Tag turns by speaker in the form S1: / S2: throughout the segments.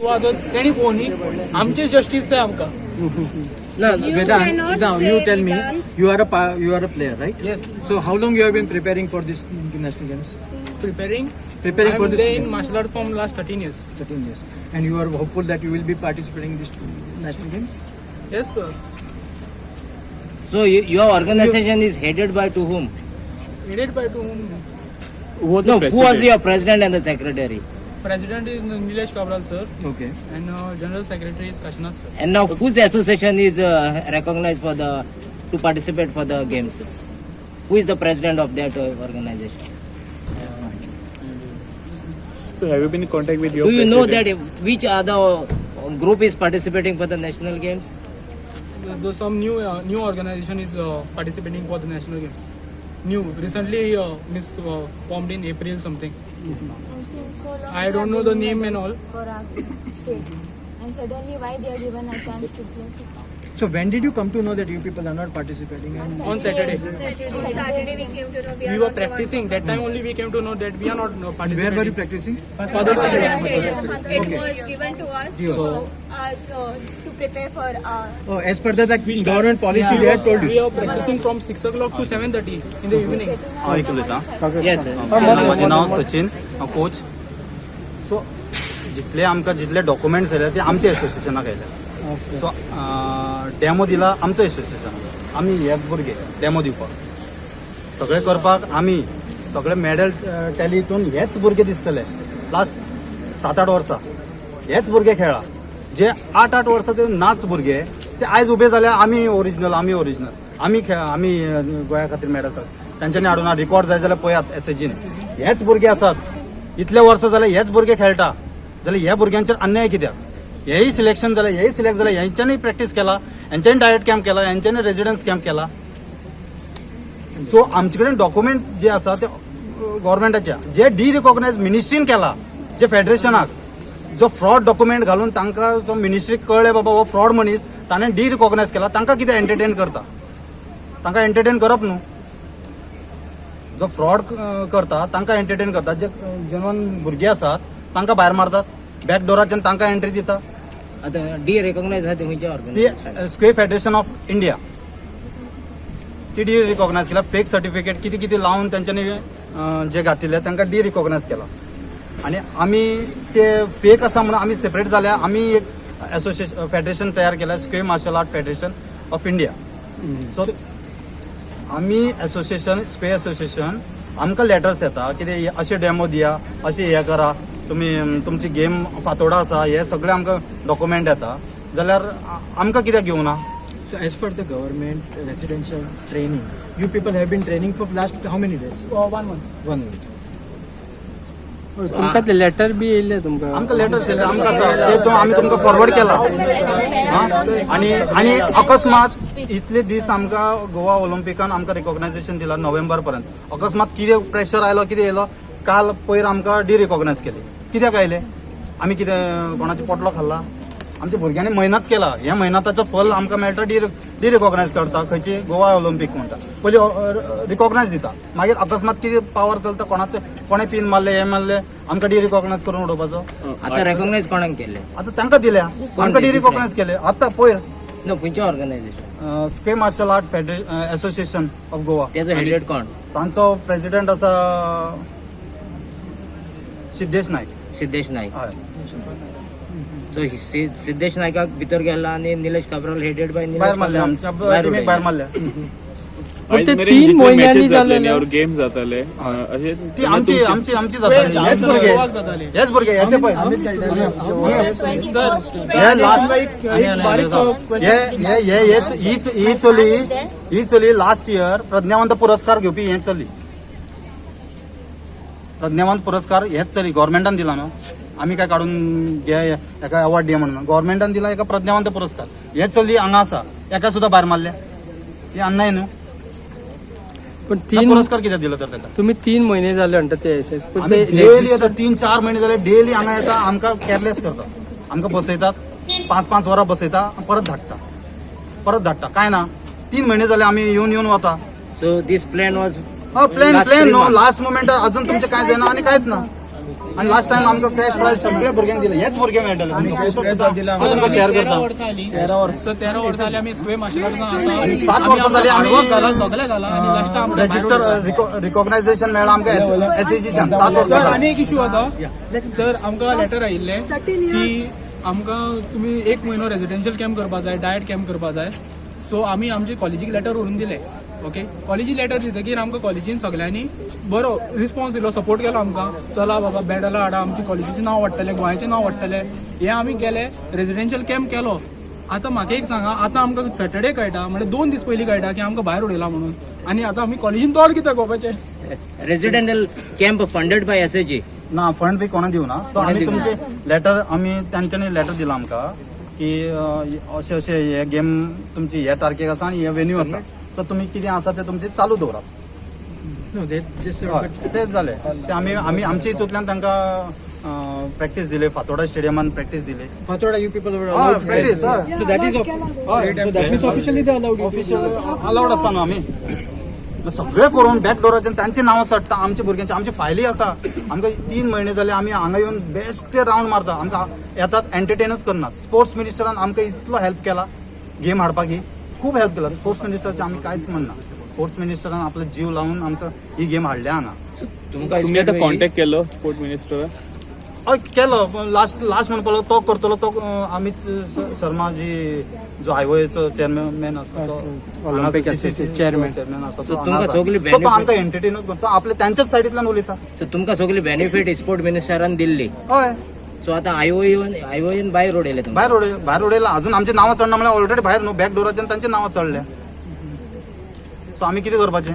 S1: Two others तेणी पळोवनी. आमचे justice जाय आमकां.
S2: No,
S3: You
S4: Vedant,
S3: cannot
S4: now
S3: say
S4: you tell me,
S3: Vedant.
S4: You are a player, right?
S1: Yes.
S4: So how long you have been preparing for this national games?
S1: Preparing.
S4: Preparing for this
S1: in martial art form last 13 years.
S4: 13 years. And you are hopeful that you will be participating in this national games?
S1: Yes sir.
S2: So your organization is headed by to whom?
S1: Headed by to whom?
S5: Who was
S2: No,
S5: the
S2: who was
S5: president?
S2: your president and the secretary?
S1: President is Nilesh Cabral sir
S4: Okay.
S1: And general secretary is Kashinath sir.
S2: And now whose association is recognized for the to participate for the games? Who is the president of that organization?
S5: So have you been in contact with your
S2: Do you know that
S5: president?
S2: Which other group is participating for the national games?
S1: Some new organization is participating for the national games. New recently miss formed in April something.
S6: And since so long,
S1: I
S6: we
S1: don't
S6: are
S1: know the
S6: winning
S1: name and
S6: medals
S1: all.
S6: for our state. And suddenly, why they are given a chance to play?
S4: So when did you come to know that you people are not participating? And
S1: On Saturday.
S3: On Saturday we came to know we
S1: We
S3: are
S1: were
S3: not the one.
S1: practicing. That time only we came to know that we are not
S4: where were you
S1: participating.
S4: Practicing?
S1: Father Stadium.
S3: It was given to us to, us, to prepare for our
S4: Oh, as per the that government policy, they had told
S1: We
S4: you.
S1: are practicing from 6 o'clock to 7:30 in the evening.
S7: हांव एक उलयतां.
S2: Yes, sir.
S7: म्हाजें नांव सचिन, हांव coach. So जितले आमकां जितले documents आयले ते आमच्या एसोसिएशनाक आयले. सो डॅमो दिला आमचो एसोसिएशनाक. आमी हे भुरगे डॅमो दिवपाक सगळें करपाक, आमी सगळे मॅडल टॅली हितून हेच भुरगे दिसतले. लास्ट 7-8 वर्सां हेच भुरगे खेळ्ळा. जे 8-8 वर्सां ते नाच भुरगे ते आयज उबे जाल्यार आमी ओरिजिनल, आमी ओरिजिनल, आमी खेळ, आमी गोंया खातीर मॅडल. तांच्यांनी हाडूना रिकॉर्ड जाय जाल्यार पळयात एसएजीन. हेच भुरगे आसात, इतले वर्सां जाल्यार हेच भुरगे खेळटा जाल्यार ह्या भुरग्यांचेर अन्याय कित्याक? हेय सिलेक्शन जालें, हेय सिलेक्ट जाले, हेंच्यांनी प्रॅक्टीस केला, हेंच्यांनी डायट कॅम्प केला, हेंच्यांनी रेजिडन्स कॅम्प केला. सो आमचे कडेन डॉक्युमेंट जे आसा ते गव्हर्मेंटाचे जे डी रिकॉग्नायज मिनिस्ट्रीन केला, जे फेडरेशनाक जो फ्रॉड डॉक्युमेंट घालून तांकां जो मिनिस्ट्रीक कळ्ळें बाबा हो फ्रॉड मनीस, ताणें डी रिकॉग्नायज केला. तांकां कितें एंटरटेन करता? तांकां एंटरटेन करप न्हू. जो फ्रॉड करता तांकां एंटरटेन करता, जे जेन्युअन भुरगे आसात तांकां भायर मारतात, बॅक डोराच्यान तांकां एंट्री दिता.
S2: आता डी रेकॉग्नाइज आहा तुमच्या
S7: ती
S2: organization?
S7: Sqay federation of India ती डी रिकॉग्नायज केला. फेक सर्टिफिकेट कितें कितें लावन तेंच्यांनी जे घातिल्ले तांकां डी रिकॉग्नायज केला आनी आमी ते फेक आसा म्हणून आमी सेपरेट जाल्या. आमी एक एसोसिएशन फेडरेशन तयार केला, Sqay Martial Art Federation of India. So आमी एसोसिएशन, स्क्वे एसोसिएशन, आमकां लेटर्स येता कितें अशें डेमो दिया, अशें हें करा तुमी, तुमची गेम फातोडा आसा, हे सगळे आमकां डॉक्युमेंट येता जाल्यार आमकां कित्याक घेवना?
S4: So as per the government residential training, you people have been training for last how many days?
S1: One month.
S4: One week.
S8: तुमकां ते लेटर बी येयल्ले तुमकां?
S7: आमकां लेटर्स येयले, आमकां आसा ते. सो आमी तुमकां फॉरवर्ड केला. आनी आनी अकस्मात इतले दीस आमकां गोवा ऑलिम्पिकान आमकां रिकॉग्नायझेशन दिला नोव्हेंबर पर्यंत. अकस्मात कितें प्रेशर आयलो, कितें येयलो, काल पयर आमकां डिरिकॉग्नायज केली. कित्याक आयले? आमी कितें कोणाचो पोटलो खाल्ला? आमच्या भुरग्यांनी मेहनत केला, ह्या मेहनताचो फल आमकां मेळटा. डिरिकॉग्नायज करता खंयची गोवा ऑलिम्पीक म्हणटा. पयलीं रिकॉग्नायज दिता, मागीर अकस्मात कितें पावर चलता कोणाचें, कोणें पीन मारलें, हें मारलें, आमकां डिरिकॉग्नायज करून उडोवपाचो.
S2: आता रेकॉग्नाइज कोणाक केले?
S7: आता तांकां दिल्या, आमकां डिरिकॉग्नायज केले आतां पयर.
S2: नो, खंयचे organization?
S7: Sqay Martial Art Association of Goa.
S2: तेजो हेडेड कोण?
S7: तांचो प्रेसिडेंट आसा सिद्धेश नायक.
S2: सिद्धेश नाईक.
S7: हय.
S2: सो सिद्धेश नायकाक भितर गेला आणि निलेश काब्राल हेडेड बाय निलेश
S7: भायर मारले
S2: काब्राल
S7: आमच्या
S2: भायर
S7: टिमीक, भायर
S2: उडयले.
S7: मारले.
S8: पण
S5: आयज
S8: ते
S5: मेरेन
S8: तीन
S5: जितले
S8: म्हयन्यांनी
S5: मॅचेस जातले
S8: जालेले.
S5: और गेम जाताले अशे
S7: ती आमची आमची आमची जाताली. हेच भुरगे,
S1: गोवाक जाताले.
S7: हेच भुरगे हे ते पळय.
S6: 21st to
S7: हे लास्ट
S1: एक बारीकसो
S7: हे हे हे हेच हीच ही चली, ही चली लास्ट इयर प्रज्ञावंत पुरस्कार घेवपी. हे चली प्रज्ञावंत पुरस्कार हेच चली गव्हर्मेंटान दिला न्हू. आमी काय काडून घे एका अवॉर्ड दिया म्हणून गव्हर्मेंटान दिला एका प्रज्ञावंत पुरस्कार. हे चली हांगा आसा, एका सुद्दां भायर मारल्या. हे अन्याय न्हू?
S8: पण
S7: हा
S8: तीन
S7: पुरस्कार कित्याक दिलो तर ताका?
S8: तुम्ही 3 म्हयने जाले म्हणटा ते अशे, पण
S7: आमी
S8: ते
S7: डेली येता, 3-4 महिने जाले डेली हांगा येता. आमकां केअरलेस करता, आमकां बसयतात, 5-5 वरां बसयता, परत धाडटा, परत धाडटा. काय ना, 3 म्हयने जाले आमी येवन येवन वता.
S2: सो दीस प्लॅन वॉज
S7: हय, प्लॅन
S2: Last
S7: plan
S2: three
S7: न्हू
S2: months.
S7: Last moment. अजून तुमचें कांय जायना आनी कांयच ना. आनी लास्ट टायम आमकां कॅश प्रायज सगळ्या भुरग्यांक दिले, हेच भुरगे मेळटले तुमकां. फोटो सुद्दां हांव तुमकां शेअर
S1: 13
S7: करता.
S1: वर्सां आली, 13 वर्सां आली आमी स्क्वे मार्शल आर्ट्सान.
S7: 7 वर्सां जाली आमी.
S1: सगळें जाला आनी लास्ट आमकां
S7: रजिस्टर रिकॉग्नायझेशन मेळ्ळां आमकां एसएजीच्यान, 7 वर्सां
S1: सर,
S7: जाली.
S1: आनी एक इशू आसा सर, आमकां लेटर आयिल्लें की आमकां तुमी एक म्हयनो रेजिडेन्शियल कॅम्प करपा जाय, डायट कॅम्प करपा जाय. सो आमी आमचे कॉलेजीक लेटर व्हरून दिले. ओके, कॉलेजी लेटर दितकीर आमकां कॉलेजीन सगळ्यांनी बरो रिस्पॉन्स दिलो, सपोर्ट केलो आमकां. चला बाबा, मेडलां हाडा, आमची कॉलेजीचें नांव वाडटलें, गोंयाचें नांव वाडटलें. हें आमी केलें, रेजिडेन्शियल कॅम्प केलो. आतां म्हाका एक सांगा, आतां आमकां सॅटर्डे कळटा, म्हणजे 2 दीस पयलीं कळटा की आमकां भायर उडयला म्हणून. आनी आतां आमी कॉलेजीन तोड कित्याक वचपाचें?
S2: Residential camp funded by SAG.
S7: ना, फंड बी कोणा दिवना. सो आमी तुमचे लेटर, आमी तांच्यांनी लेटर दिला आमकां की अशें अशें हे गेम तुमची हे तारखेक आसा आनी हे वेन्यू आसा, सो तुमी कितें आसा तें तुमचें चालू दवरात.
S4: No, they just
S7: हय, तेच जालें ते. आमी आमी आमच्या हितूंतल्यान तांकां प्रॅक्टीस दिली, फातोर्डा स्टेडियमान प्रॅक्टीस दिली.
S4: Fatorda, you people were
S7: हय,
S4: allowed.
S7: Practice, हय.
S4: So that means officially they allowed you.
S7: Official allowed आसा न्हू. आमी सगळें करून बॅक डोराचेर तांची नांवां चडटा आमच्या भुरग्यांची. आमची फायली आसा. आमकां 3 म्हयने जाले आमी हांगा येवन बेस्ट रावंड मारता. आमकां येतात, एंटरटेनूच करनात. स्पोर्ट्स मिनिस्टरान आमकां इतलो हेल्प केला, गेम हाडपाक ही खूब हेल्प केला. स्पोर्ट्स मिनिस्टराचे आमी कांयच म्हणना. स्पोर्ट्स मिनिस्टरान आपलो जीव लावन आमकां ही गेम हाडल्या हांगा.
S2: तुमकां
S5: तुमी आतां कॉन्टॅक्ट केलो स्पोर्ट मिनिस्टरा?
S7: हय, केलो. लास्ट लास्ट म्हणपाक लागलो तो करतलो तो अमित शर्मा जी, जो हायवेचो चेअरमॅन आसा तो,
S8: Olympic Association chairman.
S7: Chairman आसा
S2: So
S7: तो
S2: तुमकां
S7: हांगा आसा.
S2: सगली
S7: So तो
S2: benefit-
S7: आमकां एंटरटेनूच करता, आपल्या त्यांच्याच सायडींतल्यान उलयता.
S2: सो तुमकां सगली बेनिफीट स्पोर्ट मिनिस्टरान दिल्ली.
S7: हय.
S2: सो आतां आयओएन भायर उडयले तुमकां.
S7: भायर उडय, भायर उडयला. अजून आमची नांवां चडना म्हळ्यार ऑलरेडी भायर न्हू, बॅक डोराच्यान तांची नांवां चडल्या. सो आमी कितें करपाचें?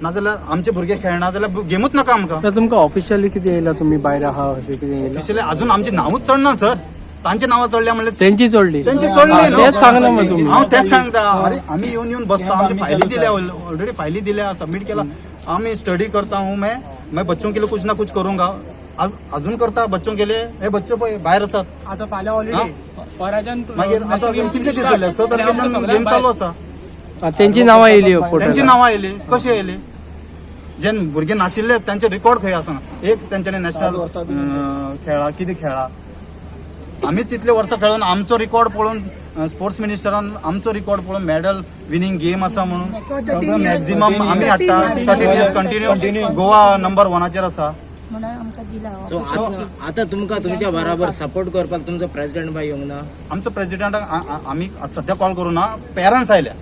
S7: नाजाल्यार आमचे भुरगे खेळना जाल्यार गेमूच नाका आमकां.
S8: तर तुमकां ऑफिशियली कितें येयला, तुमी भायर आहा अशें कितें येयला?
S7: ऑफिशियली अजून आमची नांवूच चडना सर. तांची नांवां चडल्या म्हणल्यार
S8: तेंची चडली.
S7: तेंची चडली न्हू.
S8: तेच सांगना मग तुमी.
S7: हांव तेच सांगता. अरे, आमी येवन येवन बसता. आमची फायली दिल्या, ऑलरेडी फायली दिल्या, सबमिट केला. आमी स्टडी करता हूँ मैं. मैं बच्चों के लिए कुछ ना कुछ करूंगा. अजून करता बच्चों के लिए. हे बच्चे पळय भायर आसात.
S1: आतां फाल्यां हॉलिडे, पराच्यान.
S7: मागीर आतां कितले दीस उरले? 6 तारखेच्यान गेम चालू आसा.
S8: तेंची नांवां येयली
S7: त्यांची
S8: पोर्टलार.
S7: नांवां येयली, कशी येयली? जे भुरगे नाशिल्ले त्यांचे रिकॉर्ड खंय आसना. एक तेंच्यांनी नॅशनल खेळा, कितें खेळा. आमीच इतले वर्सां खेळून आमचो रिकॉर्ड पळोवन, स्पोर्ट्स मिनिस्टरान आमचो रिकॉर्ड पळोवन मेडल विनींग गेम आसा म्हणून मॅक्झिमम आमी हाडटा. 13 इयर्स कंटिन्यू गोवा नंबर वनाचेर आसा.
S6: म्हणून आमकां दिला.
S2: सो आतां आतां तुमकां तुमच्या बराबर सपोर्ट करपाक तुमचो प्रेसिडेंट बाय येवंक ना?
S7: आमचो प्रेसिडेंटाक आमी सध्या कॉल करूं ना. पेरंट्स आयल्या,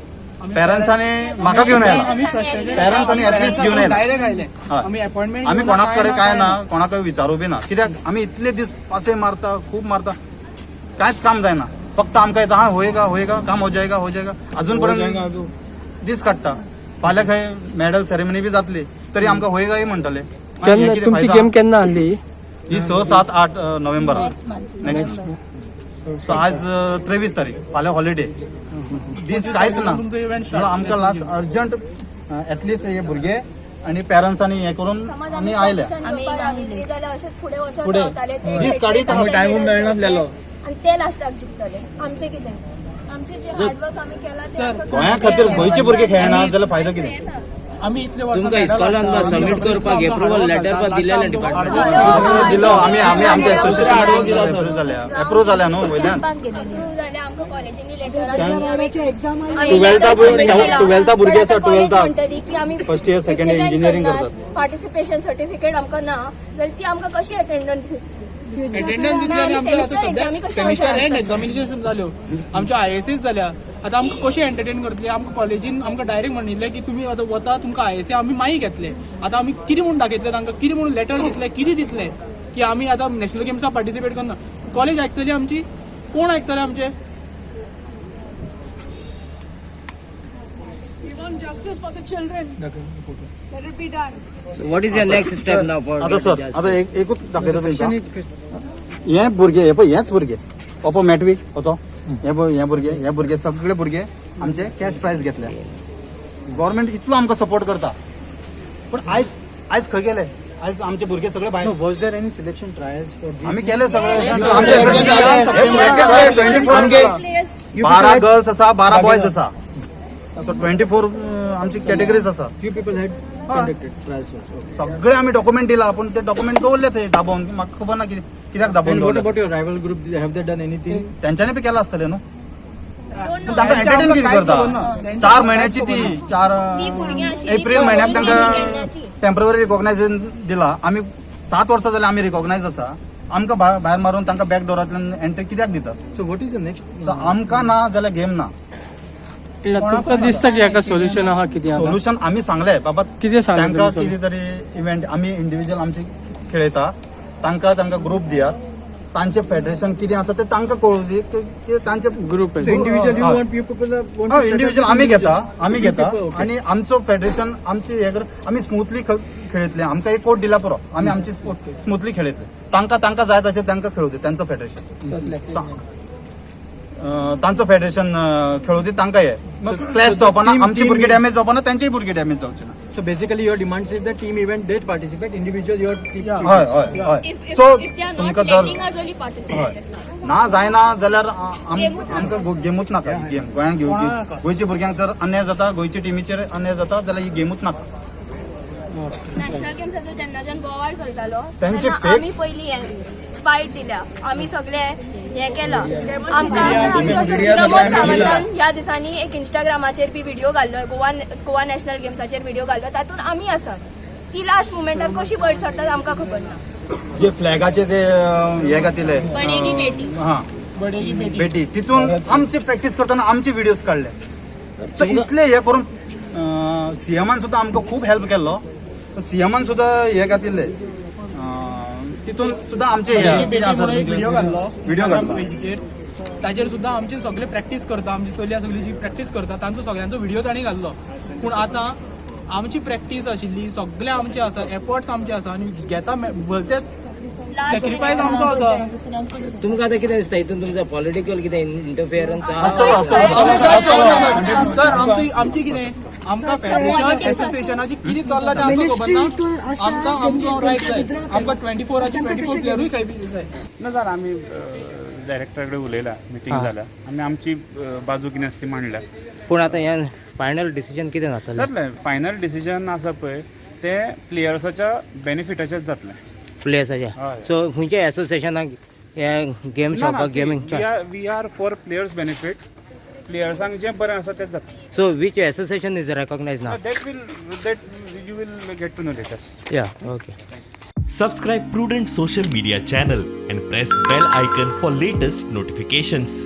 S7: पेरंट्सांनी म्हाका घेवन आयला, पेरंट्सांनी एटलिस्ट घेवन आयला.
S1: डायरेक्ट आयले.
S7: हय.
S1: आमी अपॉइंटमेंट
S7: आमी कोणाक कडेन काय ना, कोणाकय विचारू बी ना. कित्याक आमी इतले दीस पासे मारता, खूब मारता, कांयच काम जायना. फक्त आमकां येता, हा, होएगा होएगा, काम हो जाएगा हो जाएगा. अजून पर्यंत दीस काडटा. फाल्यां खंय मेडल सेरेमनी बी जातली तरी आमकां होएगाय म्हणटले. मागीर हें
S8: केन्ना
S7: कितें
S8: तुमची
S7: फायदो?
S8: गेम केन्ना आहली?
S7: ही 6, 7, 8 नोव्हेंबर.
S6: Next month.
S7: Next. सो आज 23 तारीख, फाल्यां हॉलिडे, दीस कांयच ना.
S1: तुमचो इव्हेंट
S7: म्हणून आमकां लास्ट अर्जंट एटलिस्ट हे भुरगे आनी पेरंट्सांनी हे करून
S3: समज
S7: आमी
S3: आमी
S7: आयल्या.
S3: कॉम्पिटिशन घेवपाक राविल्ली जाल्यार अशेंच फुडें वचत रावताले ते.
S7: दीस काडीत
S3: खेळटले,
S4: टायमूच मेळनासलेलो.
S3: आनी ते लास्टाक जिखतले, आमचें कितें? आमचें जें हार्डवर्क आमी केलां तें आमकां
S7: गोंया खातीर गोंयचे भुरगे खेळना जाल्यार फायदो कितें?
S1: आमी इतले वर्सां
S2: तुमकां इस्कॉलान बा सबमिट करपाक एप्रुवल लेटर बा दिलेलें डिपार्टमेंट?
S7: दिलो आमी. आमी आमच्या एसोसिएशन एप्रूव जाल्या, एप्रूव जाल्या न्हू वयल्यान.
S3: अप्रूव जालें आमकां कॉलेजींनी लेटर.
S7: ट्वेल्था भुरगीं आसा, ट्वेल्थाक.
S3: म्हणटली की आमी
S7: First year, second year engineering करतात.
S3: पार्टिसिपेशन सर्टिफिकेट आमकां ना जाल्यार ती आमकां कशी अटेंडन्स दिसतली?
S1: अटेंडन्स दितली आनी आमचे आतां सद्या सेमिस्टर एंड एक्झामिनेशन जाल्यो आमच्यो, आयएसएस जाल्या. आतां आमकां कशें एंटरटेन करतले? आमकां कॉलेजीन आमकां डायरेक्ट म्हणिल्लें की तुमी आतां वता, तुमकां आयएसए आमी मागीर घेतले. आतां आमी कितें म्हूण दाखयतले तांकां? कितें म्हणून लेटर दितले? कितें दितले की आमी आतां नॅशनल गेम्सा पार्टिसिपेट करना? कॉलेज आयकतली आमची? कोण आयकतले आमचे?
S9: We want justice for the children. Let it be done.
S2: So what is your next step now for
S7: आतां सर, आतां एक एकूच दाखयता तुमकां. हे भुरगे, हे पळय, हेच भुरगे, ओपो मॅटवी होतो, हे पळय, हे भुरगे, हे भुरगे, सगळे भुरगे आमचे कॅश प्रायज घेतले. गव्हर्मेंट इतलो आमकां सपोर्ट करता, पूण आयज आयज खंय गेले? आयज आमचे भुरगे सगळे भायर.
S4: No, was there any selection trials for this?
S7: आमी केले सगळे. आमचे 12 गर्ल्स आसा, 12 बॉयज आसा, सो 24. आमची कॅटेगरीज आसा.
S4: You people had conducted trials also.
S7: सगळे आमी डॉक्युमेंट दिला, पूण ते डॉक्युमेंट दवरले थंय दाबोवन. म्हाका खबर ना कित्याक दाबोवन
S4: And what
S7: दवरले.
S4: about your rival group? Have they done anything?
S7: तेंच्यांनी बी केलां आसतलें न्हू.
S3: Don't know.
S7: तांकां एंटरटेन कितें
S1: कांयच खबर ना.
S7: करता? 4 म्हयन्याची ती 4
S3: ती भुरगीं आशिल्ली
S7: एप्रील म्हयन्याक
S3: ती
S7: तांकां
S3: केन्नाची.
S7: टेम्पररी रिकॉग्नायझेशन दिला. आमी 7 वर्सां जाल्यार आमी रिकॉग्नायज आसा. आमकां भायर मारून तांकां बॅक डोरांतल्यान एंट्री कित्याक दितात?
S4: So what is the next?
S7: So आमकां ना जाल्यार गेम ना.
S8: तुमकां दिसता की हाका सोल्युशन आहा कितें आतां?
S7: सोल्युशन आमी सांगले बाबा.
S8: कितें सांगलें
S7: तांकां
S8: तुमी?
S7: कितें तरी इव्हेंट आमी इंडिव्हिज्युअल आमचे खेळयता, तांकां तांकां ग्रुप दियात, तांचे फेडरेशन कितें आसा ते तांकां कळूं दी की तांचे
S8: ग्रुप.
S4: So individual, you
S7: हय.
S4: want you people are want to
S7: हय,
S4: set up
S7: individual आमी घेता, आमी
S4: You
S7: घेता
S4: people, okay.
S7: आनी आमचो फेडरेशन आमची हे कर, आमी स्मुथली खेळयतले. आमकां एक कोट दिला पुरो, आमी आमची स्मुथली खेळयतले. तांकां तांकां जाय तशें तांकां खेळूं दी. तांचो फेडरेशन, तांचो फेडरेशन खेळूं दी तांकां. हे क्लॅश जावपाना, आमची भुरगीं डॅमेज जावपाना, तांचीय भुरगीं डॅमेज जावची ना.
S4: So basically, your demand is the team event they participate, individual your team.
S7: हय हय हय.
S3: If if
S7: so
S3: if they are not
S7: तुमकां जर
S3: letting us only participate.
S7: हय ना जायना जाल्यार
S3: गेमूच
S7: आमकां गेमूच नाका. ही गेम गोंयांत घेवची, गोंयच्या भुरग्यांक जर अन्याय जाता, गोंयच्या टिमीचेर अन्याय जाता जाल्यार ही गेमूच नाका.
S3: नॅशनल गेम्साचो जेन्नाच्यान बोवाळ चलतालो
S7: त्यांचे
S3: तेन्ना
S7: fake-
S3: आमी पयली फायट दिल्या, आमी सगळे हे केला. आमकां प्रमोद सावंतान ह्या दिसांनी एक इंस्टाग्रामाचेर बी व्हिडिओ घाल्लो, गोवा गोवा नॅशनल गेम्साचेर व्हिडिओ घाल्लो, तातूंत आमी आसात. ती लास्ट मुमेंटार कशी वयर सरतात आमकां खबर ना.
S7: जे फ्लॅगाचे ते हे घातिले
S3: बडेगी बेटी.
S7: हा, बेटी, तितून आमचे प्रॅक्टीस करतना आमचे व्हिडिओज काडले. सो इतले हे करून सीएमान सुद्दां आमकां खूब हेल्प केल्लो. सीएमान सुद्दां हे घातिल्ले, तितून सुद्दां आमचे हे
S1: बेटी म्हणून एक व्हिडिओ घाल्लो
S7: व्हिडिओ घातला.
S1: पेजीचेर, ताजेर सुद्दां आमचे सगळे प्रॅक्टीस करता, आमची चलया सगळी जी प्रॅक्टीस करता तांचो सगळ्यांचो व्हिडिओ तांणी घाल्लो. पूण आतां आमची प्रॅक्टीस आशिल्ली, सगळे आमचे आसा, एफर्ट्स आमचे आसा आनी घेता भलतेच
S3: लास्ट
S1: सॅक्रिफायस आमचो आसा.
S2: तुमकां आतां कितें दिसता हितून तुमचो पॉलिटिकल कितें इंटरफियरन्स आहा?
S7: आसतलो, आसतलो.
S1: सर, आमची आमची कितें, आमकां फेडरेशन एसोसिएशनाची कितें चल्लां तें आमकां खबर
S9: Ministry हितून
S1: ना.
S9: आसा,
S1: आमकां आमचो रायट जाय.
S9: withdraw
S1: आमकां 24आचे
S9: तांकां
S1: 24
S9: कशें
S1: प्लेयरूय जाय.
S5: ना जालें, आमी डायरेक्टरा कडेन उलयला, मिटींग जाल्या, आमी आमची बाजू कितें आसा ती मांडल्या.
S2: पूण आतां हें फायनल डिसिजन कितें जातलें?
S5: जातलें, फायनल डिसिजन आसा पळय तें प्लेयर्साच्या बेनिफिटाचेंच जातलें.
S2: प्लेयर्साच्या?
S5: हय.
S2: सो खंयच्या एसोसिएशनाक हे गेम खेळपाक gaming?
S5: We are for players benefit. प्लेयर्सांक जें बरें आसा तेंच जातलें.
S2: So which association is recognise ना?
S5: That you will get to know later.
S2: Yeah, okay.
S10: Subscribe Prudent Social Media channel and press bell icon for latest notifications.